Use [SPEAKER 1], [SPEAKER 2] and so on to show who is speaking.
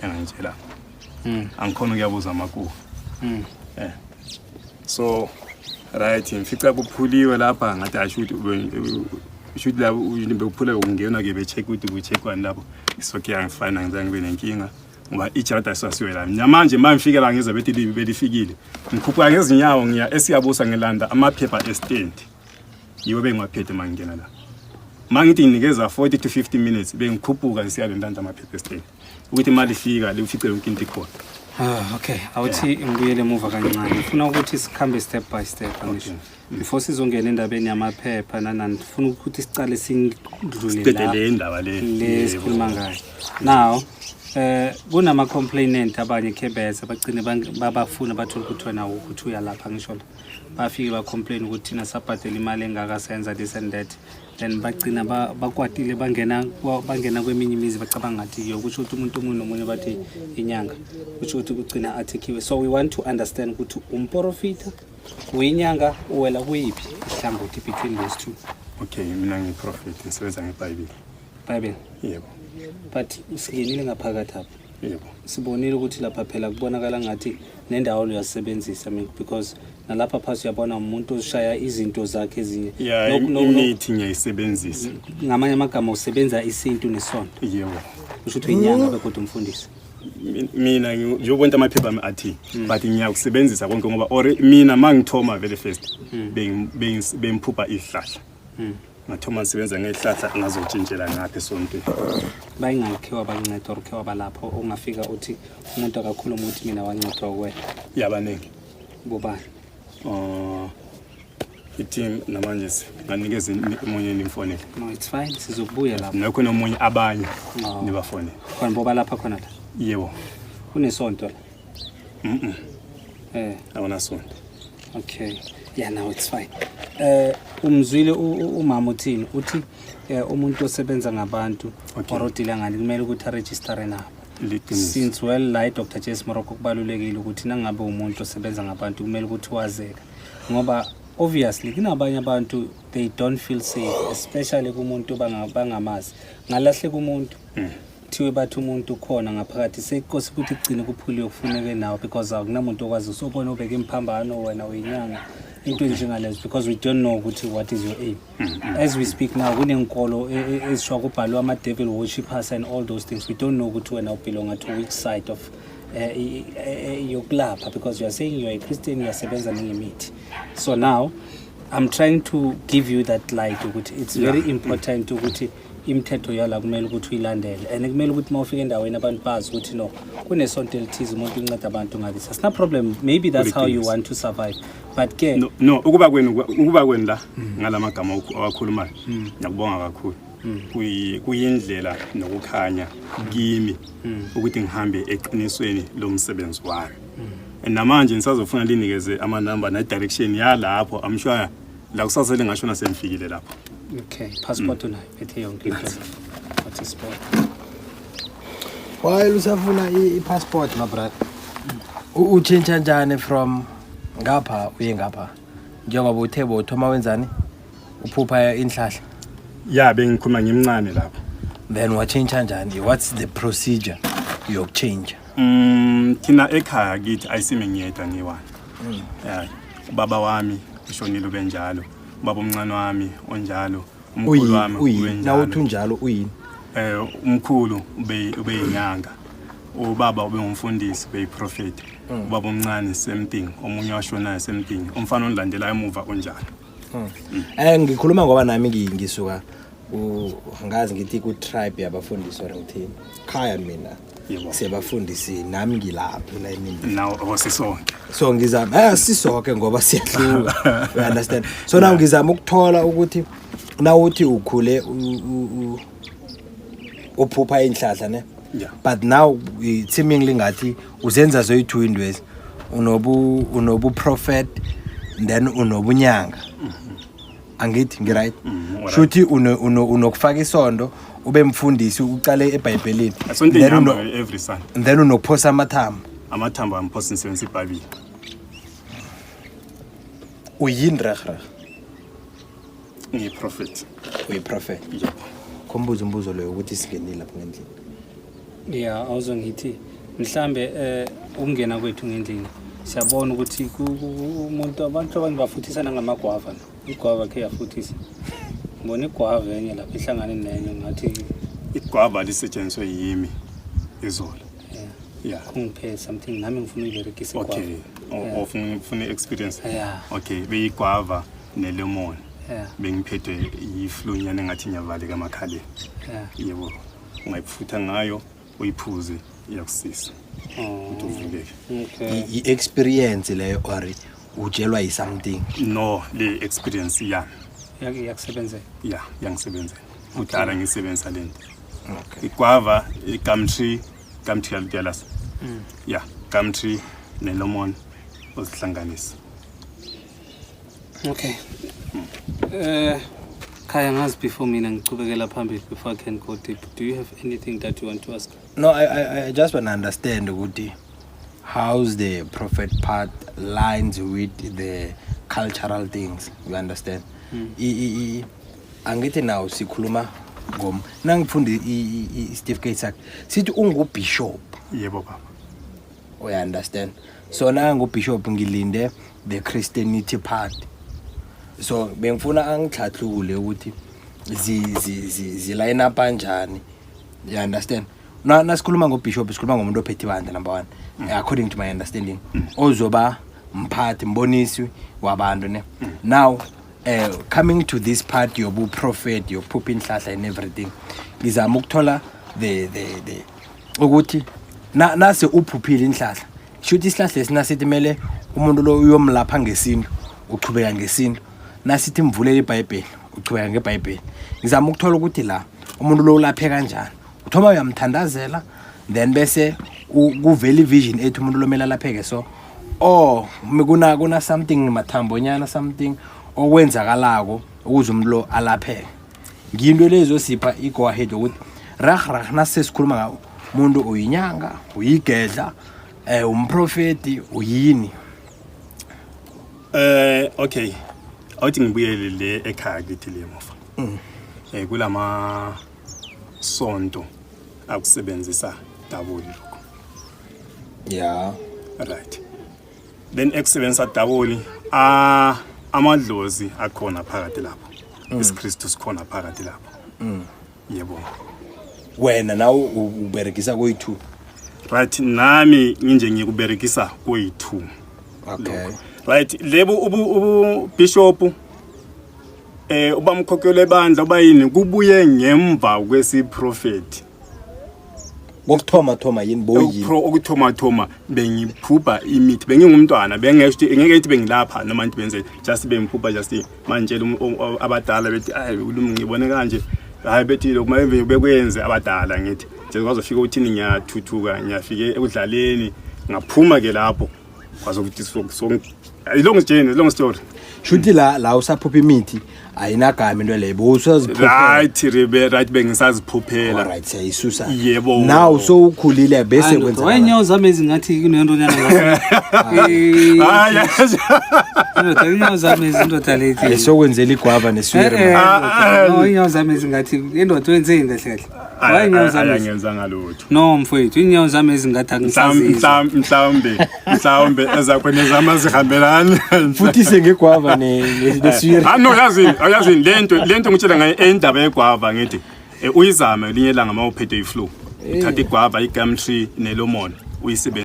[SPEAKER 1] Engangitshela angikhona ukuyabuza amakuwa. So right, ngifica kuphuliwe lapha, ngathi asho ukuthi shuthi la bekuphula, kungenwa ke be-check ukuthi ku-check-wani lapho. So-ke angifani, angizange ngibe nenkinga ngoba ijarada isasiwe la. Namanje ma ngifike la ngizwa bethi libi belifikile, ngikhuphuka ngezinyawo ngiya eSiyabusa, ngilanda amaphepha estendi, yiwo bengiwaphethe ma ngingena la. Ma ngithi nginikeza 40 to 50 minutes, bengikhuphuka ngisiya lendanda amaphepha estendi ukuthi imali ifika liufice yonke into ikhona.
[SPEAKER 2] Ah, okay. Awuthi ngibuyele emuva kancane. Ngifuna ukuthi sikhambe step by step, angisho. Before sizongena endabeni yamaphepha nanani, ngifuna ukuthi sicale singidlule
[SPEAKER 1] siqede
[SPEAKER 2] la.
[SPEAKER 1] Le ndaba le.
[SPEAKER 2] Le
[SPEAKER 1] Yebo.
[SPEAKER 2] sikhuluma ngayo. Now, kunama complainant abanye khebeza bagcine babafuna, bathola ukuthi wena ukuthi uyalapha, ngisho la. Bafike ba complain ukuthi thina sabhadela imali engaka, senza this and that. Then bagcina bakwatile, bangena kweminye imizi, bacabanga ngathi yo kusho ukuthi umuntu omunye nomunye bathi inyanga, kusho ukuthi kugcina athekhiwe. So we want to understand ukuthi umprofita, uyinyanga, uwela kuyiphi ihlangothi between those two?
[SPEAKER 1] Okay, mina ngiyi-prophet, ngisebenza ngebhayibheli.
[SPEAKER 2] Bible?
[SPEAKER 1] Yebo.
[SPEAKER 2] But singenile ngaphakathi apho.
[SPEAKER 1] Yebo.
[SPEAKER 2] Sibonile ukuthi lapha phela kubonakala ngathi nendawo uyasebenzisa, I mean, because nalapha phasi uyabona umuntu oshaya izinto zakhe ezinye.
[SPEAKER 1] Ya. Imithi ngiyayisebenzisa.
[SPEAKER 2] Ngamanye amagama usebenza isintu nesonto?
[SPEAKER 1] Yebo.
[SPEAKER 2] Kusho ukuthi uyinyanga begodwa umfundisi?
[SPEAKER 1] Mina njengoba into amaphepha ami athi, but ngiyakusebenzisa konke ngoba or mina ma ngithoma vele first bengiphupha izihlahla, ngathoma ngisebenza ngezihlahla, ngazotshintshela ngapha esontweni.
[SPEAKER 2] Bayingakhe wabanceda or khe wabalapho ungafika uthi umuntu akakhuluma ukuthi mina wancedwa kuwena?
[SPEAKER 1] Yabaningi.
[SPEAKER 2] Bobani?
[SPEAKER 1] I-team namanje nganikeza omunye nimfonele.
[SPEAKER 2] No, it's fine, sizokubuya lapho.
[SPEAKER 1] Nakho nomunye abanye
[SPEAKER 2] No.
[SPEAKER 1] nibafonele.
[SPEAKER 2] Khona bobalapha khona la?
[SPEAKER 1] Yebo.
[SPEAKER 2] Kunesonto la?
[SPEAKER 1] Awunasonto.
[SPEAKER 2] Okay, yeah, now it's fine. Umzwile umama uthini? Uthi umuntu osebenza ngabantu or odila ngani kumele ukuthi aregistere nabo.
[SPEAKER 1] Liqiniso.
[SPEAKER 2] Since, well, la i-Dr J.S. Morocco kubalulekile ukuthi nangabe umuntu osebenza ngabantu kumele ukuthi wazeke, ngoba obviously kunabanye abantu, they don't feel safe, especially kumuntu bangamazi. Ngalahleka umuntu, kuthiwe bathi umuntu ukhona ngaphakathi, sekose ukuthi kugcine kuphuliwe, kufuneke nawe, because akunamuntu okwazi usobona ubeke imphambano wena uyinyanga, into enjengalezo, because we don't know ukuthi what is your aim. As we speak now kunenkolo ezisho kubhalwe ama-devil worshippers and all those things. We don't know ukuthi wena ubelonga to which side of yokulapha, because you are saying you are a Christian, uyasebenza nengemithi. So now I'm trying to give you that light ukuthi it's very important ukuthi imithetho yala kumele ukuthi uyilandele, and kumele ukuthi uma ufika endaweni abantu bazi ukuthi no, kunesonto elithize, umuntu unceda abantu ngathi asina problem. Maybe that's how you
[SPEAKER 1] Kuliqiniso.
[SPEAKER 2] want to survive, but ke
[SPEAKER 1] No, ukuba kwenu la ngalamagama awakhulumayo, ngiyakubonga kakhulu. Kuyindlela nokukhanya kimi ukuthi ngihambe eqinisweni lomsebenzi wami. And namanje ngisazofuna linikeze amanamba ne-direction yalapho. I'm sure la kusasa lingashona senifikile lapho.
[SPEAKER 2] Okay, passport unayo, phethe yonke into? What is sport?
[SPEAKER 3] While usafuna i-passport, my brother, utshintsha njani from ngapha uye ngapha, njengoba uthe bowuthoma wenzani, uphupha inhlahla?
[SPEAKER 1] Ya, bengikhuluma ngimncane lapho.
[SPEAKER 3] Then watshintsha njani? What's the procedure yokutshintsha?
[SPEAKER 1] Thina ekhaya kithi ayisime ngiyedwa, ngiyi-one. Ya, ubaba wami ushonile, ubenjalo. Ubaba omncane wami onjalo, umkhulu wami
[SPEAKER 3] Uyini
[SPEAKER 1] ubenjalo.
[SPEAKER 3] Nawuthi unjalo, uyini?
[SPEAKER 1] Umkhulu ube ubeyinyanga. Ubaba ube ngumfundisi, ubeyiprofeti. Ubaba omncane same thing, omunye washonayo same thing. Umfana ondilandelayo emuva unjalo.
[SPEAKER 3] Ngikhuluma ngoba nami ngisuka ngazi ngithi ku-tribe yabafundisi or ngithini khaya mina. Siyabafundisi, nami ngilapho la emini.
[SPEAKER 1] Nawo osisonke.
[SPEAKER 3] So ngizama sisoke ngoba siyahluka, you understand? So now ngizama ukuthola ukuthi nawuthi ukhule uphupha inhlahla, ne? But now it seemingly ngathi uzenza zoyi-two intwezi, unobu prophet, then unobunyanga, angithi ngi-right?
[SPEAKER 1] Alright.
[SPEAKER 3] Shuthi unokufaka isondo, ube mfundisi, uqale ebhayibhelini.
[SPEAKER 1] Asonto.
[SPEAKER 3] Then
[SPEAKER 1] Ngihamba every Sunday.
[SPEAKER 3] Then unokuphosa amathambo.
[SPEAKER 1] Amathambo amphosa ngisebenzisa ibhayibheli.
[SPEAKER 3] Uyini regreg?
[SPEAKER 1] Ngiyi-prophet.
[SPEAKER 3] Uyi-prophet?
[SPEAKER 1] Yebo.
[SPEAKER 3] Khombuza umbuzo loyo ukuthi singenile lapho ngendlini.
[SPEAKER 2] Yeah, awuzongithi mhlambe ukungena kwethu ngendlini siyabona ukuthi umuntu, abantu abanye bafuthisana ngamagwava. Igwava khe yafuthisa, ngibona igwava enye lapho ihlangane nenye ngathi.
[SPEAKER 1] Igwava lisetshenziswe yimi izolo. Yeah.
[SPEAKER 2] Kungiphe something, nami ngifuna uyiberegisa.
[SPEAKER 1] Okay.
[SPEAKER 2] Yeah.
[SPEAKER 1] Ufuna i-experience?
[SPEAKER 2] Yeah.
[SPEAKER 1] Okay, beyigwava nelemon. Bengiphethwe yi-flu nyana, engathi ngiyavaleka amakhaleni. Yebo, ungayifutha ngayo, uyiphuze, iyakusiza ukuthi uvuleke.
[SPEAKER 3] I-experience leyo or utshelwa yi-something?
[SPEAKER 1] No, le experience yami.
[SPEAKER 2] Iyakusebenzela?
[SPEAKER 1] Ya, yangisebenzela, kudala ngisebenzisa lento.
[SPEAKER 3] Okay.
[SPEAKER 1] Igwava, i-gum tree, gum tree yalasa. Ya, gum tree nelemon, uzihlanganise.
[SPEAKER 2] Okay, Khaya, ngazi before mina ngichubekela phambili, before I can go deep, do you have anything that you want to ask?
[SPEAKER 3] No, I just want to understand ukuthi how's the prophet part lines with the cultural things, you understand? Angithi now sikhuluma ngom nangifunda i-certificate sakhe, sithi ungubishop.
[SPEAKER 1] Yebo baba.
[SPEAKER 3] Uya understand? So nangubishop, ngilinde the Christianity part, so bengifuna angihlahlule ukuthi zi line up kanjani, you understand? Na nasikhuluma ngobishop, sikhuluma ngomuntu ophethe ibandla, number one, according to my understanding, ozoba mphathi, mbonisi wabantu, ne? Now coming to this part yobu prophet, yokuphupha inhlahla and everything, ngizama ukuthola the ukuthi na nase uphuphile inhlahla, shuthi isihlahla esinasithi mele umuntu lo uyomlapha ngesintu, uchubeka ngesintu, nasithi mvulele iBhayibheli, uchubeka ngeBhayibheli. Ngizama ukuthola ukuthi la umuntu lo ulaphe kanjani. Uthoma uyamthandazela, then bese kuvela ivision ethi umuntu lo mele alapheke, so or kuna something mathambonyana, something okwenzakalako ukuze umuntu lo alapheke. Ngiyinto lezosipha i-go ahead ukuthi rah rah nasesikhuluma ngawo umuntu uyinyanga, uyigedla, umprofeti, uyini?
[SPEAKER 1] Okay, awuthi ngibuyele le ekhaya kithi le mufa. Kulama sonto akusebenzisa double lokho. Right, then ekusebenzisa double, a amadlozi akhona phakathi lapho, isiKristu sikhona phakathi lapho, yebo.
[SPEAKER 3] Wena nawe uberegisa koyi-two?
[SPEAKER 1] Right, nami nginje ngikuberekisa koyi-two. Right, lebo ubu bishop, ubamkhokhelo ebandla, ubayini, kubuye ngemva kwesiprofeti.
[SPEAKER 3] Kokuthoma thoma yini, boyini?
[SPEAKER 1] Ukuthoma thoma bengiphupha imithi, bengingumntwana, bengesho ukuthi ngeke ngithi bengilapha noma ngithi benze, just bengiphupha, just mantshela abadala bethi ayi ngibone kanje, hayi bethi lokhu maye bekwenze abadala, ngithi nje kwazofika uthini, ngiyathuthuka, ngiyafike ekudlaleni, ngaphuma ke lapho kwazokuthi so long journey, long story.
[SPEAKER 3] Shuthi la usaphupha imithi, ayinagama into leyo, bowusaziphuphela?
[SPEAKER 1] Right, ribe right, bengisaziphuphela.
[SPEAKER 3] Alright, siyayisusa.
[SPEAKER 1] Yebo.
[SPEAKER 3] Now sowukhulile, bese
[SPEAKER 2] Hayi, ndoda,
[SPEAKER 3] kwenzakala?
[SPEAKER 2] wayenyawo zami ezingathi kunento nyana.
[SPEAKER 1] Hayi.
[SPEAKER 2] Indoda, inyawo zami ezindoda lethi.
[SPEAKER 3] Ayisokwenzela igwava neswiri.
[SPEAKER 2] Eh, no, inyawo zami ezingathi indoda wenzeni kahle kahle? Waye inyawo zami
[SPEAKER 1] Ayangenzanga lutho.
[SPEAKER 2] No mfowethu, inyawo zami ezingathi angisazizwa.
[SPEAKER 1] Mhlawumbe ezakho nezama zihambelani.
[SPEAKER 3] Futhi sengegwava neswiri.
[SPEAKER 1] Ah no, yazini, yazini lento ngitshela ngayo indaba yegwava, ngithi uyizame elinye ilanga uma uphethwe iflu. Uthatha igwava, igum tree nelemon, uyisebenzise.